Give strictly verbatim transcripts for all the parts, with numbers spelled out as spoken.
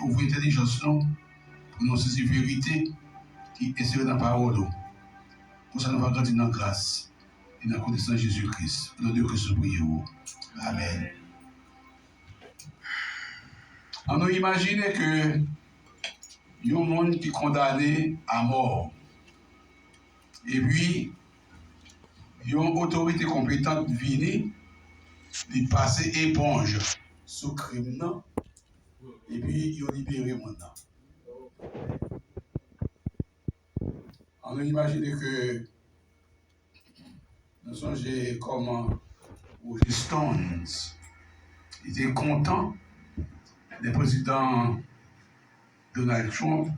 Ouvri entèlijans nou pou nou sezi verite ki ensere nan pawòl ou. Konsa nou va grandi nan gras e nan konesans Jezi Kris. O non de Kris nou priye ou. Amèn. Ann nou imajine ke yon moun ki kondane a mò, epi yon otorite konpetan vini, li pase eponj sou krim nan, epi yo libere moun nan. Ann nou imajine ke nou sonje kòman Roger Stones, li te kontan lè prezidan Donald Trump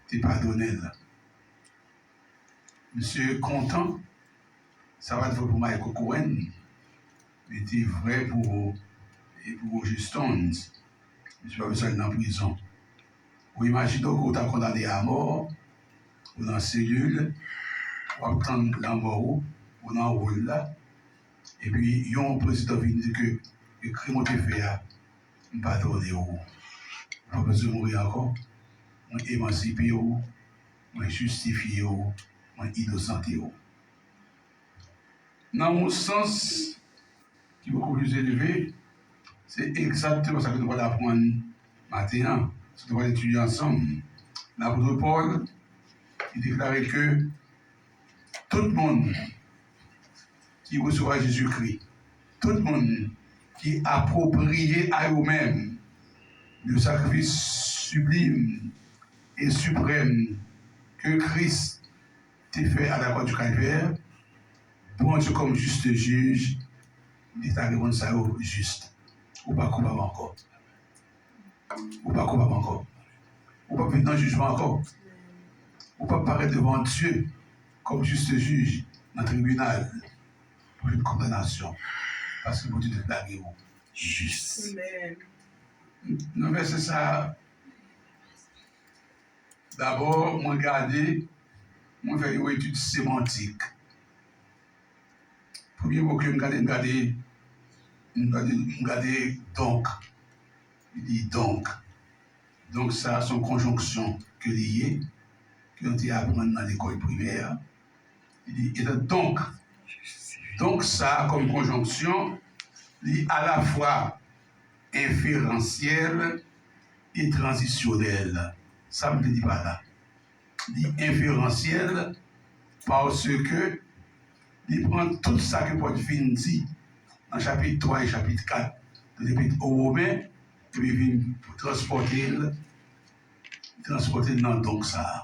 te padone l. Misye kontan, sa pa t vre pou Michael Cohen, li te vrè pou, e pou Roger Stones. Misye pa bezwen al nan prizon. Ou imajine w ke w ta kondane a mò, ou nan selil, w ap tann lanmò ou, ou nan wòl la, epi yon prezidan vin di ke, ke krim ou te fè a, m padone w. Ou pa bezwen mouri ankò. Mwen emansipe w, mwen jistifye w, mwen inosante w. Nan yon sans ki bokou pli elve, se egzakteman sa ke nou pral aprann maten an, sa nou pral etidye ansanm. Lapot Pòl, li deklare ke tout moun ki resevwa Jezikri, tout moun ki apwopriye a yo menm le sakrifis siblim e siprèm ke Kris te fè a lakwa di Kalvè, Bondye kòm jis jij, li ta reponn sa yo jis. Ou pa koupab ankò. Ou pa koupab ankò. Ou p ap viv nan jijman ankò. Ou p ap parèt devan Dye kòm jis jij nan tribinal pou jwenn kondanasyon. Paske Bondye deklare w jis. Amèn. Nan vèsè sa a, dabò, mwen gade, mwen fè yon etid semantik. Premye mo ke m gade, m gade, m gade, m gade donk. Li di donk. Donk sa a se yon konjonksyon ke li ye, ke nou te aprann nan lekòl primè. Li di, etan donk, donk sa a kòm konjonksyon, li alafwa enferansyèl e tranzisyonèl. Sa m vle di pa la? Li enferansyèl paske li pran tout sa ke Pòl fin di nan chapit twa e chapit kat de Lepit o Women, epi vin transpòte l, transpòte l nan donk sa a.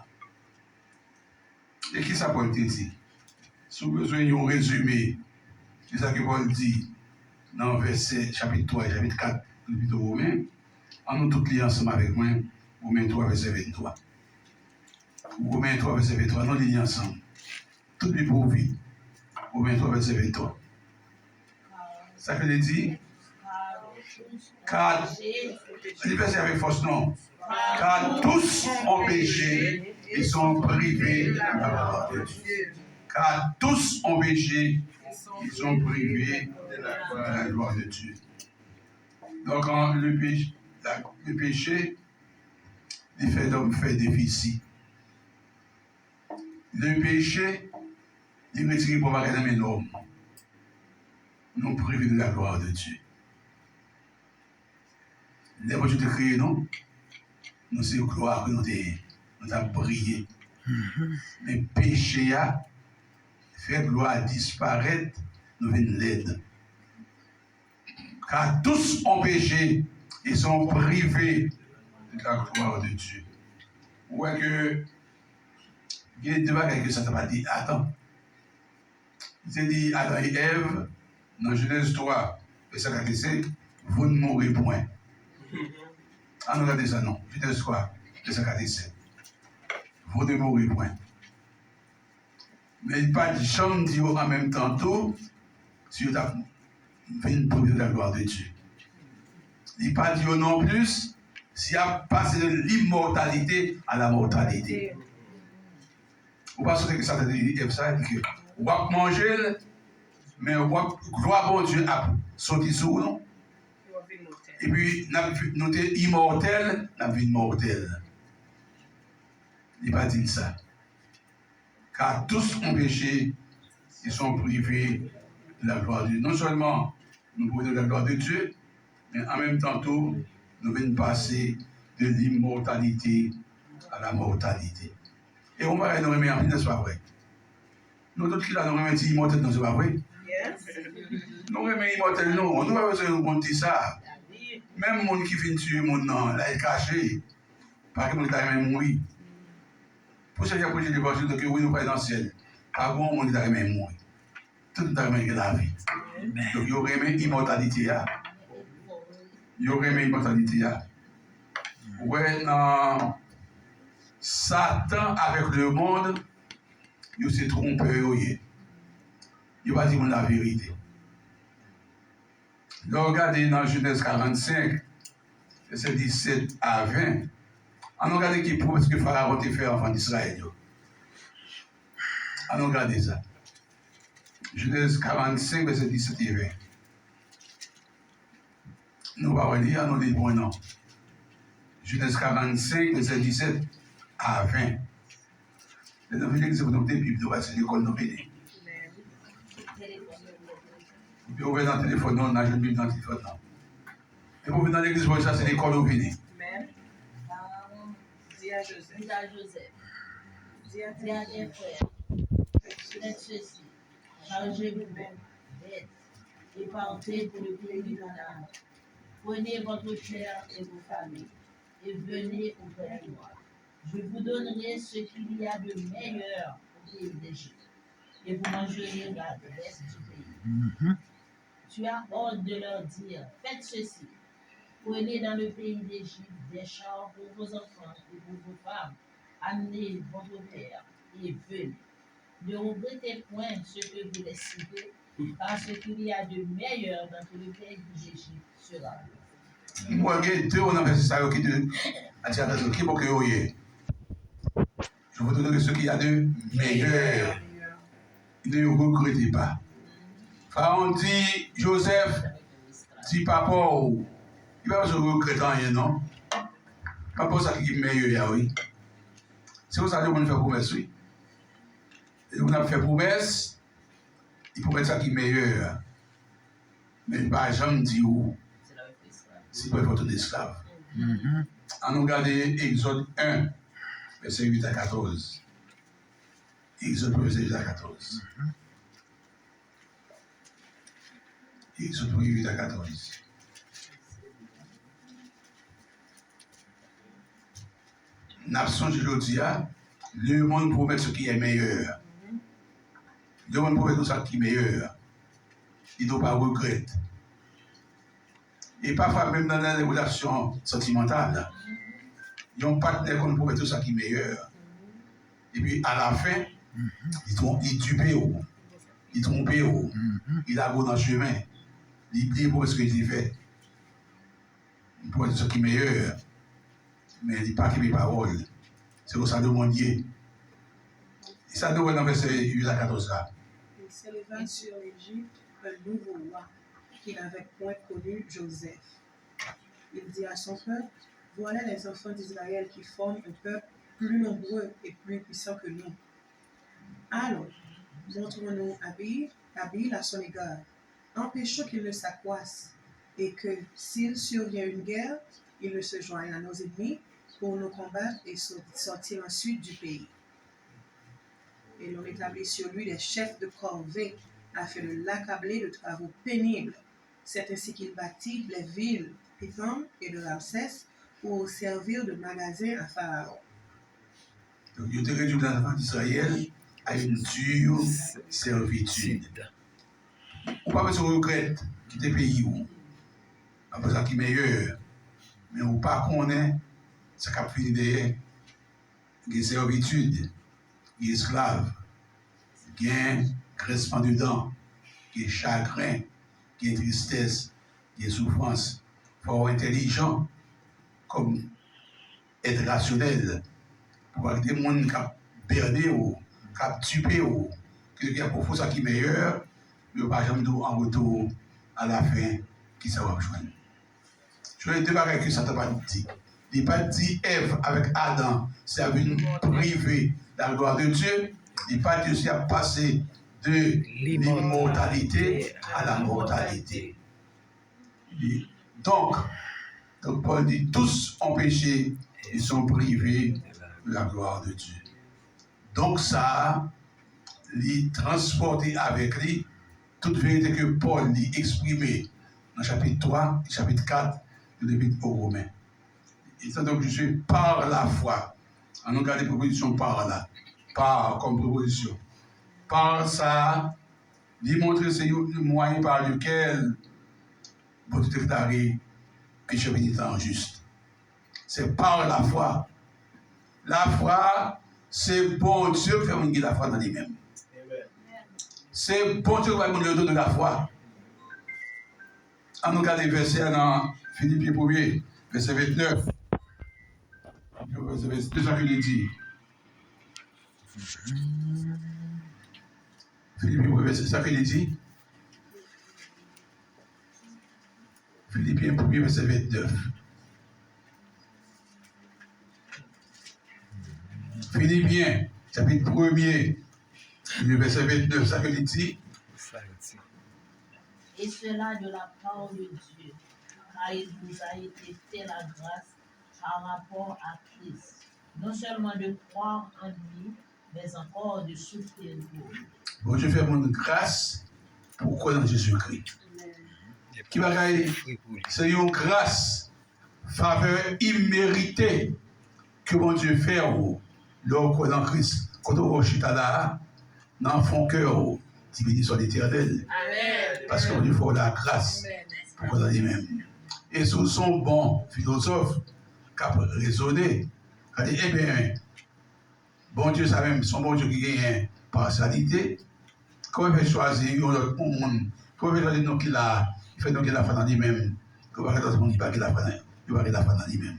E kisa Pòl te di? Si w bezwen yon rezime de sa ke Pòl di nan vèsè chapit twa e chapit kat Lepit o Women, ann nou tout li ansanm avèk mwen, Women twa, vèsè venntwa. Women twa, vèsè venntwa, ann nou li li ansanm. Tout li pou ou vi. Women twa, vèsè venntwa. Sa ke li di? Car, li vèsè avèk fòs non. Car tous ont péché et sont privés de la gloire de Dieu. Car tous ont péché et sont privés de la gloire de Dieu. Donk, an, le peche, la, le peche, li fè lòm fè defisi. Le peche, li retire bon bagay nan men lòm. Nou prive de la gloire de Dieu. Lè Bondye te kreye nou, nou se glwa ke nou te ye. Nou t ap briye. Men peche a fè glwa a disparèt, nou vin lèd. Car tous ont péché et sont privés de la gloire de Dieu. Ou wè ke gen de bagay ke Satan pa di Adan. Li te di Adan e Èv, nan Jenèz twa, vèsè kat e senk, vous ne mourrez point. Ann nou gade sa non. Jenèz twa, vèsè kat e senk. Vous ne mourrez point. Men li pa t janm di yo an menm tan tou si yo t ap vin prive de la gloire de Dieu. Li pa di yo non plis si y ap pase de l'immortalité à la mortalité. Ou pa sonje ke Satan te di Èv sa, di ke w ap manje l, men w ap, glwa Bondye ap soti sou ou non. Epi n ap vi-, nou te imòtèl, n ap vin mòtèl. Li pa di n sa. Car tous ont péché et sont privés de la gloire de Dieu. Non sèlman nou prive de la gloire de Dieu, men an menm tan tou, nou vin pase de l'immortalité à la mortalité. E yon bagay nou renmen anpil, nèspa vre? Nou tout ki la, nou renmen di imòtèl nou, se pa vre? Nou renmen imòtèl nou, nou pa bezwen konn di sa. Menm moun ki fin tiye moun nan, l al kache, pa gen moun ki ta renmen mouri. Pou sa, y ap preche levanjil, donk, wi, nou prale nan syèl. Pa gen yon moun ki ta renmen mouri. Tout moun ta renmen gen lavi. Donk, yo renmen imòtalite a. Yo renmen imòtalite a. Ou wè, nan Satan avèk lemonn, yo se twonpè yo ye. Yo pa di moun laverite. Lè w gade nan Jenèz karannsenk, vèsè disèt a ven, ann nou gade ki pwomès ke Farawon te fè anfan Izrayèl yo. Ann nou gade sa. Jenèz karannsenk, vèsè disèt e ven. Nou pa wè li, ann nou li l pou mwen non. Jenèz karannsenk, vèsè disèt a ven. Lè nou vin legliz, nou te Bib nou, paske lekòl nou vini. Epi ouvè nan telefòn nou, n a jwenn Bib nan telefòn nou. Epi ou vin nan legliz, ou wè sa se lekòl ou vini. Dis à Joseph. Dis à tes frères, faites ceci, chargez vos bêtes et partez pour le pays de Canaan. Prenez votre terre et vos familles et venez auprès de moi. Je vous donnerai ce qu'il y a de meilleur au pays d'Égypte, et vous mangerez la graisse du pays. Tu as ordre de leur dire, faites ceci, prenez dans le pays d'Égypte des chars pour vos enfants et pour vos femmes, amenez votre terre et venez. Ne regrettez point ce que vous laissez, parce qu'il y a de meilleur dans tout le pays d'Égypte sera pour vous. M wè gen de yo nan vèsè sa yo ki de, ati atansyon, ki bò ke yo ye? Je vous donnerai ce qu'il y a de meilleur. Ne regrettez pas. Farawon di Joseph, di papa w, li pa bezwen regrèt anyen non. Papa w sa ki mèyè a wi. Se konsa lemonn fè pwomès wi. Lemonn ap fè pwomès, li pwomèt sa ki mèyè a. Men li pa janm di w si pou fè w tounen esklav. Ann nou gade Egzòd en, vèsè uit a katòz. Egzòd premye, vèsè uit a katòz. Egzòd premye, uit a katòz. N ap sonje jodi a, lemonn pwomèt ce qui est meilleur. Lemonn pwomèt nou sa ki meyè. Li di w pa regrèt. E pafwa, menm nan, nan relasyon santimantal, yon patnè konn pwomèt ou sa ki meyè. Epi, alafen, li twon-, li dipe w, li twonpe w, li lage w nan chemen, li bliye pwomès ke li te fè. Li pwomèt sa ki meyè, men li pa kenbe pawòl. Se konsa lemonn ye. E sa nou wè nan vèsè uit a katòz la. Il s'éleva sur l'Égypte un nouveau roi qui n'avait point connu Joseph. Il dit à son peuple, voilà les enfants d'Israël qui forment un peuple plus nombreux et plus puissant que nous. Alors, montrons-nous habiles, habiles à son égard. Empêchons qu'il ne s'accroisse et que, s'il survient une guerre, il ne se joigne à nos ennemis pour nous combattre et sor-, sortir ensuite du pays. Et l'on établit sur lui des chefs de corvée afin de l'accabler de travaux pénibles. C'est ainsi qu'il bâtit les villes Pithom et de Ramsès pour servir de magasin à Pharaon. Donk, yo te redui zanfan Izrayèl à une dure servitude. Ou pa bezwen regrèt kite peyi w. Apre sa ki meyè. Men ou pa konnen sa k ap vini dèyè. Gen sèvitid, gen esklav, gen grensman de dan, gen chagren, gen tristès, gen soufrans. Fò w entèlijan kòm èt rasyonèl. Pou pa kite moun k ap bène w, k ap dipe w, ke yo ap ofri w sa ki meyè, men yo pa janm di w an retou, alafen, kisa w ap jwenn. Gen de bagay ke Satan pa t di. Li pa t di Èv avèk Adan, se ap vin prive la glwa de Dye. Li pa t di yo se ap pase de limòtalite a la mòtalite. Li, donk, donk, Pòl di, tous ont péché et sont privés de la gloire de Dieu. Donk, sa a, li transpòte avèk li tout verite ke Pòl li eksprime nan chapit twa, chapit kat, de Lepit o Women. Et ça, donc, je suis par la foi. An nou gade prepozisyon par la. Par kòm prepozisyon. Par sa a, li montre se yon mwayen pa lekel Bondye deklare pechè penitan an jis. Se pa lafwa. Lafwa, se Bondye ki fè moun gen lafwa nan li menm. Se Bondye ki bay moun le don de la foi. An nou gade vèsè a nan Filipyen premye, vèsè vennèf. Vèsè vennèf, sa ke li di. Filipyen premye, vèsè, sa ke li di. Filipyen premye, vèsè vennèf. Filipyen, chapit premye, le vèsè vennèf, sa ke li di? Et cela de la part de Dieu, car il vous a été fait la grâce par rapport à Christ, non seulement de croire en lui, mais encore de souffrir pour lui. Bondye fè moun gras pou kwè nan Jezikri. Ki bagay? Se yon gras, favè imerite ke Bondye fè w lè w kwè nan Kris. Kote w chita la a, nan fon kè w, di beni swa Letènèl. Paske Bondye fè w lagras pou kwè nan li menm. E si w se yon bon filozòf k ap rezone, k ap di, ebyen, Bondye sa menm, se yon Bondye ki genyen pasyalite. Kòman l fè chwazi yon lòt moun? Kòman l fè chwazi nou ki la a? Li fè nou gen lafwa nan li menm. Kòman fè lòt moun ki pa gen lafwa nan, yo pa gen lafwa nan li menm?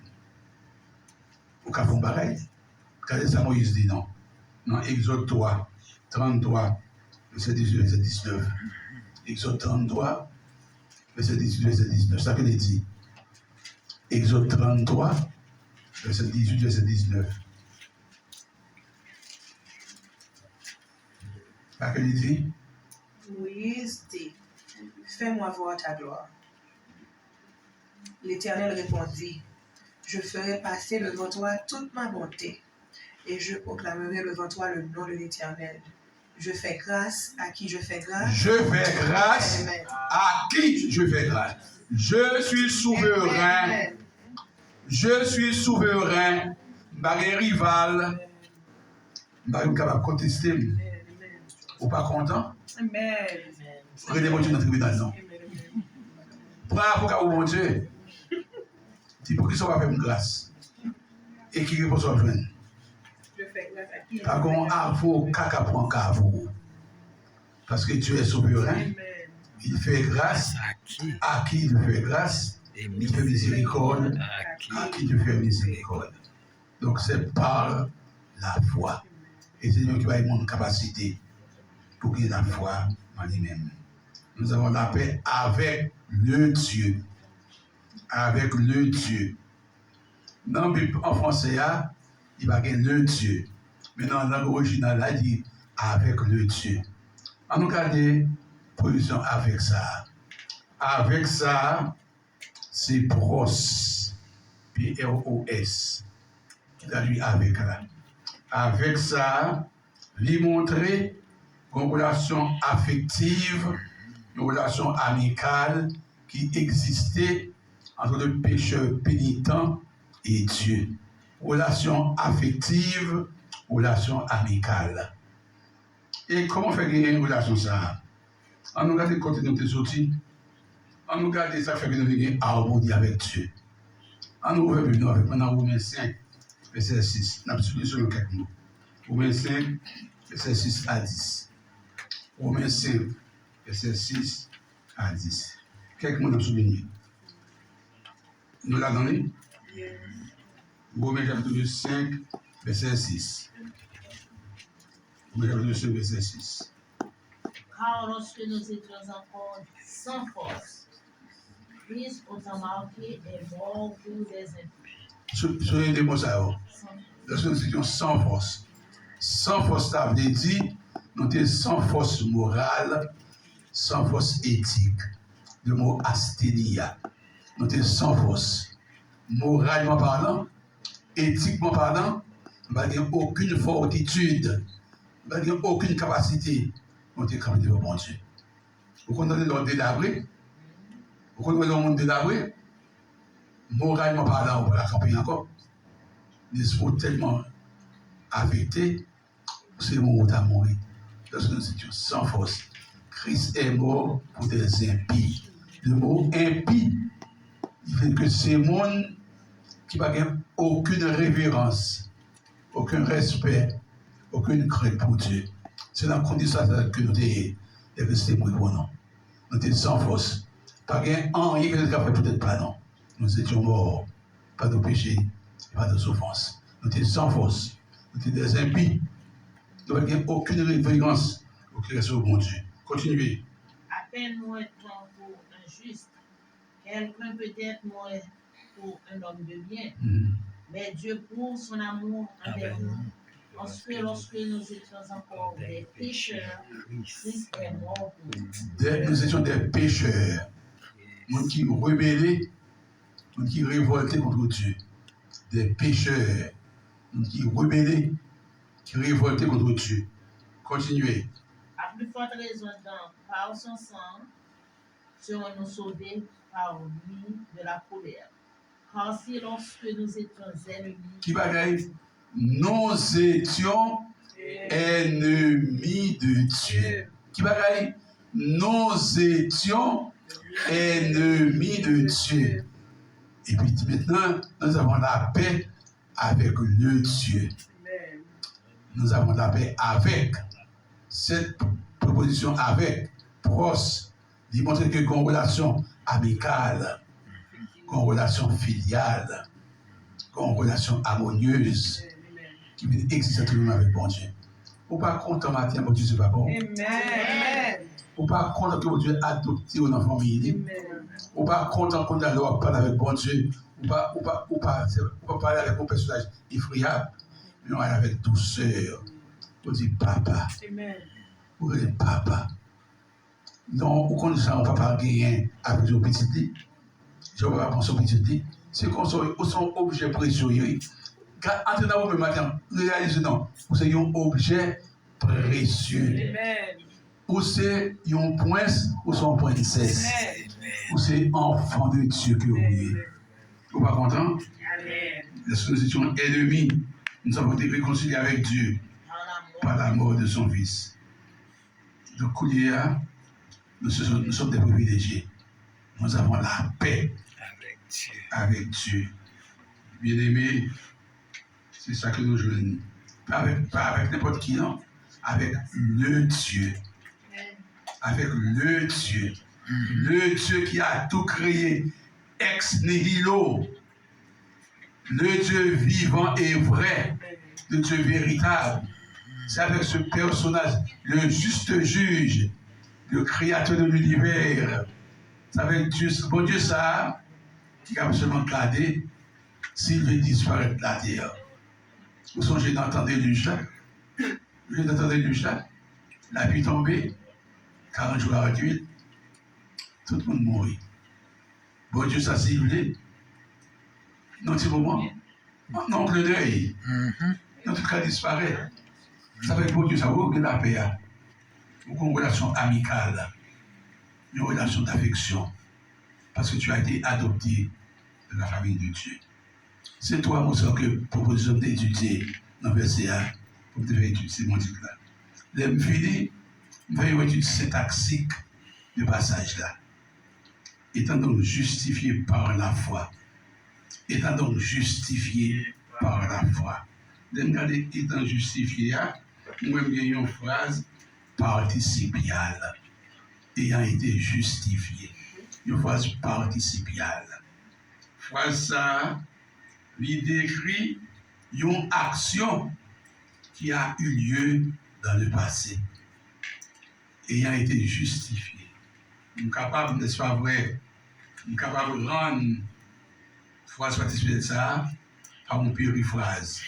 Ou ka fè yon bagay? Gade sa Moyiz di non. Nan Egzòd twa, tranntwa, vèsè dizuit, vèsè diznèf. Egzòd tranntwa, vèsè dizuit, vèsè diznèf. Sa ke li di? Egzòd tranntwa, vèsè dizuit, vèsè diznèf. Sa ke li di? Moïse dit, fais-moi voir ta gloire. L'Éternel répondit, je ferai passer devant toi toute ma bonté, et je proclamerai devant toi le nom de l'Éternel. Je fais grâce à qui je fais grâce. Je fais grâce à qui je fais grâce. Je suis souverain. Je suis souverain. M pa gen rival. M pa gen moun kapab konteste m. Ou pa kontan? Rele Bondye nan tribinal non. Pran avoka pou Bondye. Di poukisa w pa fè m gras? E ki repons w ap jwenn? Pa gen yon avoka k ap pran ka pou ou. Paske Dye souveren. Il fait grâce à qui il fait grâce. Il fait miséricorde à qui il fait miséricorde. Donk, se pa lafwa. E se li menm ki bay moun kapasite pou gen lafwa nan li menm. Nous avons la paix avec le Dieu. Avec le Dieu. Nan Bib an franse a, li pa gen le Dieu. Men nan lang orijinal la, li di avec le Dieu. An nou gade pozisyon avec sa a. Avec sa a, se pros, P R O S, ki tradui avec la. Avec sa a, li montre yon relasyon afektiv, yon relasyon amikal ki egziste ant le pechè penitan e Dye. Relasyon afektiv, relasyon amikal. E kòman fè genyen relasyon sa a? An nou gade kote nou te soti. An nou gade sa k fè ke nou te gen amoni avèk Dye. An nou ouvè Bib nou avèk mwen nan Women senk, vèsè sis. N ap souliye selon kèk mo. Women senk, vèsè sis a dis. Women senk, vèsè sis a dis. Kèk mo n ap souliye. Nou ladan li? Women chapit senk, vèsè sis. Women chapit senk, vèsè sis. Car lorsque nous étions encore sans force, Christ, autant marqué, est mort pour les impies. Sou, sou de mo sa yo. Lòske nou se te yon san fòs. San fòs, sa vle di nou te san fòs moral, san fòs etik. De mo asthenia. Nou te san fòs. Moralman palan, etikman palan, nou pa t gen okenn fòtitid, nou pa t gen okenn kapasite pou nou te kanpe devan Bondye. Ou konn tande lè w delabre? Ou konn wè yon moun delabre? Moralman palan, ou pa ka kanpe ankò. Lespri w tèlman afekte, se moman w ta mouri. Lòske nou se te yon san fòs. Christ est mort pour des impies. Le mot impi, li vle di ke se moun ki pa gen okenn reverans, okenn respè, okenn krent pou Dye. Se nan kondisyon sa ke nou te ye, lè Kris te mouri pou nou. Nou te san fòs. Pa gen anyen ke nou te ka fè poutèt pa nou. Nous étions morts par nos péchés et par nos offenses. Nou te san fòs. Nou te des impies. Nou pa t gen okenn reverans ou ki reste au Bondye. Kontinye. À peine mort-on pour un juste, quelqu'un peut-être mort pour un homme de bien. Mhm. Mais Dieu prouve son amour envers nous, parce que lorsque nous étions encore des pécheurs, Christ est mort pour nous. Des, nous étions des pécheurs. Moun ki rebele, moun ki revòlte kont Dye. Des pécheurs. Moun ki rebele, ki revòlte kont Dye. Kontinye. À plus forte raison, dans, par son sang, serons-nous sauvés par lui de la colère. Car si lorsque nous étions ennemis. Ki bagay? Nous étions ennemis de Dieu. Ki bagay? Nous étions ennemis de Dieu. Et puis maintenant, nous avons la paix avec le Dieu. Amen. Nous avons la paix avec. Cette préposition avec, pros, li montre ke gen yon relasyon amikal, gen yon relasyon filyal, gen yon relasyon amonyez ki vin egziste ant nou menm avèk Bondye. Ou pa kontan maten an, Bondye se papa w? Amen. Ou pa kontan ke Bondye adopte w nan fanmi li? Amen. Ou pa kontan kounye a lè w ap pale avèk Bondye? Ou pa, ou pa, ou pa, ou pa pale avèk yon pèsonaj efreyab, men w pale avèk dousè. Ou di, "Papa." Amen. Ou rele papa. Non, ou konn jan yon papa genyen avèk yon pitit li? Jan yon papa pran swen pitit li? Se konsa, ou se yon objè presye, wi. Gad, antre nan ou menm maten, reyalize non, ou se yon objè presye. Amen. Ou se yon prens, ou se yon prensès. Amen. Ou se enfant de Dieu ke ou ye. Amen. Ou pa kontan? Amen. Lorsque nous étions ennemis, nous avons été réconciliés avec Dieu par la mort de son Fils. Donk, kounye a, nous sommes, nous sommes des privilégiés. Nous avons la paix avec Dieu. Avec Dieu. Bien-aimé, se sa ke nou jwenn. Pa avèk, pa avèk nenpòt ki, non. Avec le Dieu. Avec le Dieu. Le Dieu qui a tout créé ex nihilo. Le Dieu vivant et vrai, le Dieu véritable. C'est avec ce personnage, le juste juge, le créateur de l'univers. C'est avec Dieu, Bondye sa a, ki ka sèlman gade si l vle disparèt latè. Ou sonje nan tan delij la? Ou sonje nan tan delij la? Lapli tonbe, karant jou, karant nuit, tout moun mouri. Bondye sa, si l vle, nan ti moman, nan yon kle dèy, nou tout ka disparèt. Sa fè Bondye sa, ou gen lapè a. Ou gen yon relasyon amikal, yon relasyon dafeksyon, paske tu as été adopté dans la famille de Dieu. Se twa mo sa ke pwopozisyon m te etidye nan vèsè a, pou m te fè etid semantik la. Lè m fini, m fè yon etid sentaksik de pasaj la. Étant donc justifiés par la foi. Étant donc justifiés par la foi. Lè m gade étant justifiés a, m wè m gen yon fraz participial. Ayant été justifiés. Yon fraz participial. Fraz sa a, li dekri yon aksyon qui a eu lieu dans le passé. Ayant été justifiés. Nou kapab, n'est-ce pas vrai, M kapab rann fraz patisipè sa a pa yon perifraz.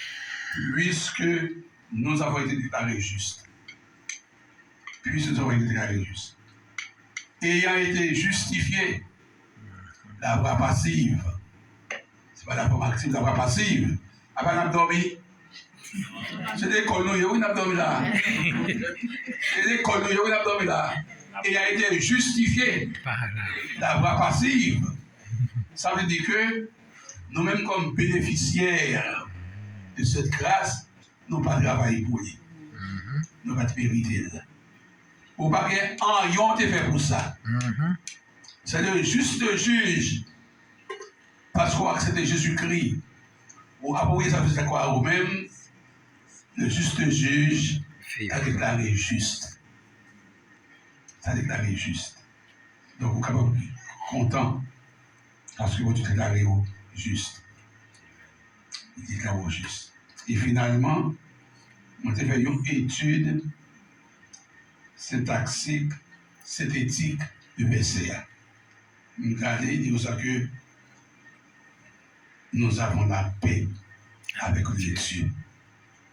Puisque nous avons été déclarés justes. Puisque nous avons été déclarés justes. Ayant été justifiés, la voix passive. Se pa la fòm aktiv, la voix passive. Apa n ap dòmi? Se lekòl nou ye, wi, n ap dòmi la. Se lekòl nou ye, wi, n ap dòmi la. Ayant été justifiés, la voix passive. Sa vle di ke nou menm kòm benefisyè de cette grâce, nou pa travay pou li. Nou pa t merite l. Ou pa gen anyen w te fè pou sa. C'est le juste juge. Paske w aksepte Jezikri, ou apwopriye sakrifis lakwa a ou menm, le juste juge ta deklare jis. Ta deklare jis. Donk, ou kapab kontan paske Bondye deklare w jis. Li deklare w jis. E finalman, mwen te fè yon etid sentaksik, sentetik de vèsè a. M gade, li di konsa ke nous avons la paix avec le Dieu.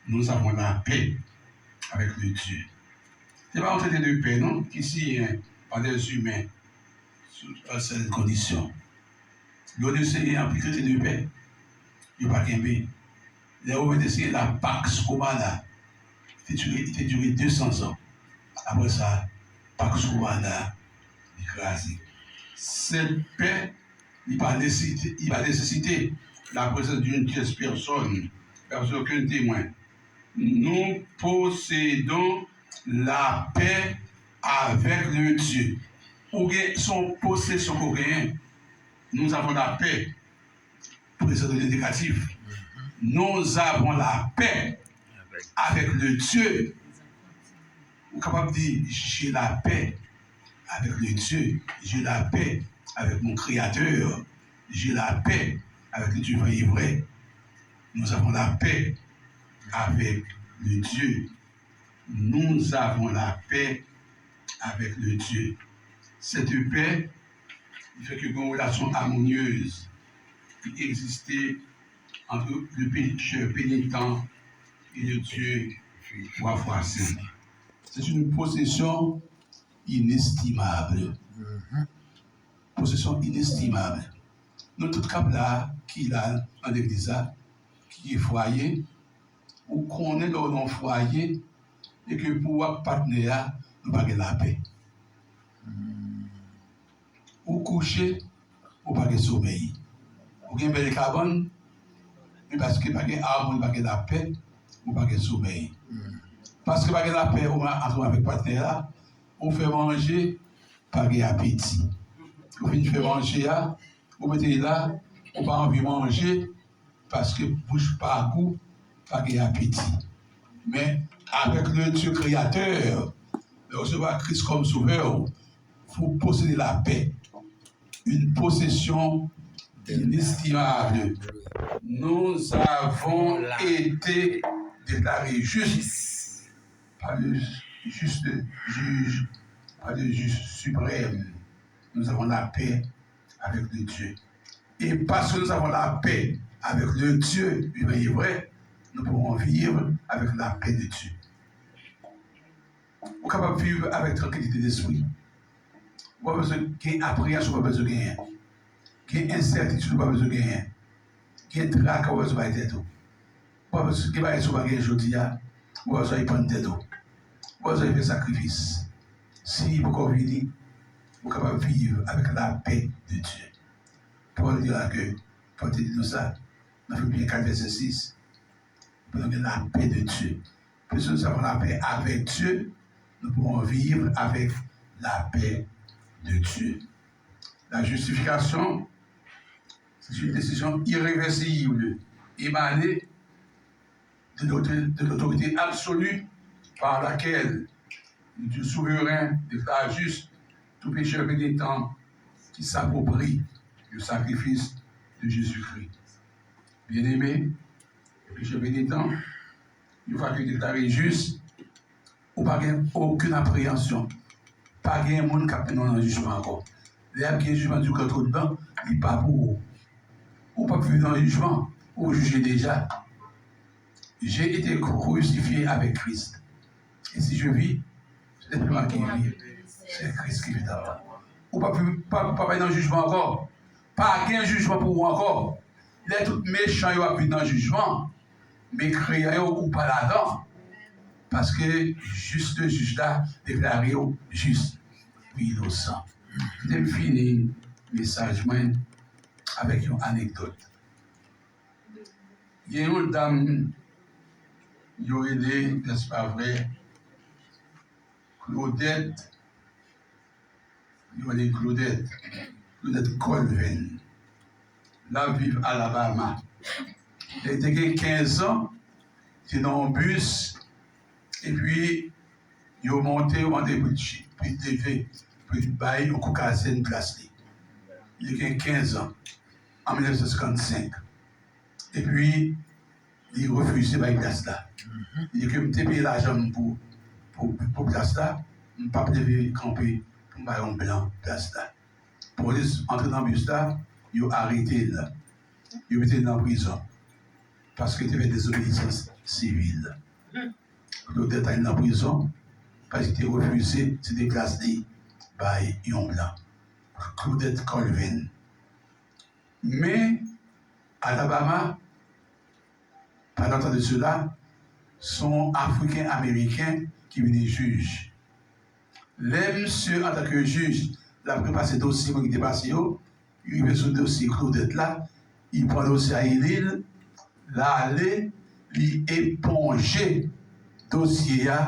Nous avons la paix avec le Dieu. Se pa yon trete de pè, non, ki siyen pa dè imen sou, à cette condition. Lè yo te siyen anpil trete de pè, yo pa kenbe. Lè Women te siyen la Pax Romana, li te dire, li te dire de san zan. Apre sa, Pax Romana, li kraze. Sent pè, li pa nesesite, li pa nesesite la présence d'une tierce personne, pa bezwen okenn temwen. Nous possédons la paix avec le Dieu. Ou gen, se yon posesyon ke w genyen. Nous avons la paix. Présent de l'indikatif. Nous avons la paix avec le Dieu. Ou kapab di, j'ai la paix avec le Dieu. J'ai la paix avec mon Créateur. J'ai la paix avec le Dieu vivant et vrai. Nous avons la paix avec le Dieu. Nous avons la paix avec le Dieu. Cette paix, li fè ke gen yon relasyon amonyez ki egziste entre le pécheur pénitent et le Dieu trois fois saint. C'est une possession inestimable. Possession inestimable. Nou tout k ap la, ki la nan legliz la, ki gen fwaye, ou konnen lè w nan yon fwaye, e ke pou w ak patnè a, nou pa gen lapè. Ou kouche, ou pa gen somèy. Ou gen bèl kabann, men paske pa gen amoni, pa gen lapè, ou pa gen somèy. Paske pa gen lapè, ou antre avèk patnè a, ou fè manje, pa gen apeti. Ou fin fè manje a, ou mete l la, ou pa anvi manje, paske bouch pa gou, pa gen apeti. Men, avèk le Dieu créateur, lè w resevwa Kris kòm sovè w, vous possédez la paix, une possession inestimable. Nous avons été déclarés justes par le juste juge, par le juge suprême. Nous avons la paix avec le Dieu. Et parce que nous avons la paix avec le Dieu vivant et vrai, nous pouvons vivre avec la paix de Dieu. Ou kapab viv avèk trankilite despri. Ou pa bezwen gen apreyansyon, ou pa bezwen genyen. Gen ensètitid, ou pa bezwen genyen. Gen traka, ou pa bezwen bay tèt ou. Ou pa bezwen gen bagay si ou pa genyen jodi a, ou pa bezwen epann tèt ou. Ou pa bezwen fè sakrifis. Si li poko vini, ou kapab viv avèk lapè de Dye. Pòl di la ke, Pòl te di nou sa, nan Filipyen kat vèsè sis, pou nou gen lapè de Dye. Puisque nous avons la paix avec Dieu, nous pouvons vivre avec la paix de Dieu. La justification, c'est une décision irréversible, émanée de l'autorité, de l'autorité absolue par laquelle le Dieu souverain déclare juste tout pécheur pénitent qui s'approprie du sacrifice de Jésus-Christ. Bien-aimé, pécheur pénitent, yon fwa ke deklare jis, ou pa gen okenn apreyansyon. Pa gen moun k ap mennen w nan jijman ankò. Lè y ap gen jijman du grand trône blan, li pa pou ou. Ou p ap viv nan jijman, ou jije deja. J'ai été crucifié avec Christ. Et si je vis, ce n'est plus moi qui vis, c'est Christ qui vit en moi. Ou p ap viv, pa, pa, pa nan jijman ankò. Pa gen jijman pou ou ankò. Lè tout mechan yo ap vin nan jijman, men kreyan yo, ou pa ladan. Paske jis de jij la deklare w jis, ou inosan. Kite m fini mesaj mwen avèk yon anekdòt. Gen yon dam yo rele, nèspa vre, Claudette, yo rele Claudette, Claudette Colvin. L ap viv Alabama. Lè li te gen kenz an, li te nan yon bis, epi yo monte, yo mande pou l chi-, pou l leve, pou l bay yon Kokazyèn plas li. Li te gen kenz an, an mil nèf san senkannsenk. Epi, li refize bay plas la. Li di ke m te peye lajan m pou, pou, pou plas la, m p ap leve kanpe pou m bay yon blan plas la. Polis antre nan bis la, yo arete l. Yo mete l nan prizon. Paske li te fè dezobeyisans sivil. Claudette al nan prizon, paske li te refize sede plas li bay yon blan. Claudette Colvin. Men, Alabama, pa lontan de sela, se yon Afriken Ameriken ki vini jij. Lè misye, antanke jij, l ap repase dosye moun ki te pase yo, li rive sou dosye Claudette la, li pran dosye a, li li l, l ale, li eponje dosye a,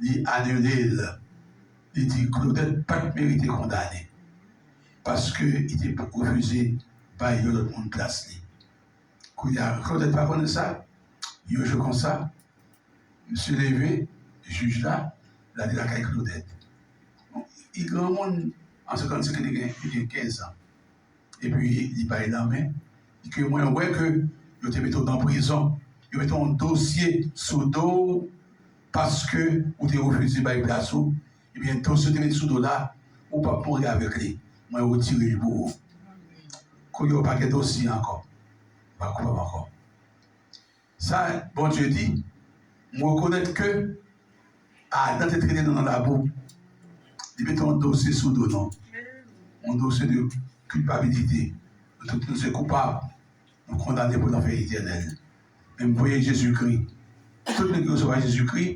li anile l. Li di Claudette pa t merite kondane, paske li te refize bay yon lòt moun plas li. Kounye a, Claudette pa konnen sa, yon jou konsa, misye leve, jij la, l ale lakay Claudette. Li granmoun, an senkannsenk, li gen, li gen kenz an. Epi li bay lanmen, li di ke mwen wè ke yo te mete w nan prizon, yo mete yon dosye sou do w paske ou te refize bay plas ou, ebyen dosye yo te mete sou do w la, ou p ap mouri avèk li. Mwen retire li pou ou. Kounye a ou pa gen dosye ankò. Ou pa koupab ankò. Sa Bondye di, m rekonèt ke Adan te trennen nou nan labou. Li mete yon dosye sou do nou. Yon dosye de kilpabilite. Nou tout nou se koupab. Nou kondane pou lanfè etènèl. Men m voye Jezikri. Tout moun ki resevwa Jezikri,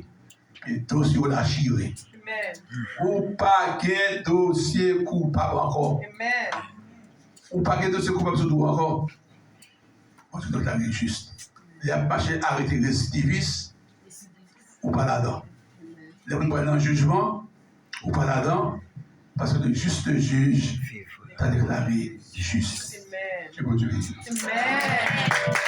dosye w la chire. Ou pa gen dosye koupab ankò. Ou pa gen dosye koupab sou do w ankò. Paske nou ta gen jis. Lè y ap mache arete residivis, ou pa ladan. Lè moun pral nan jijman, ou pa ladan. Paske le juste juge ta deklare jis. Ke Bondye beni nou.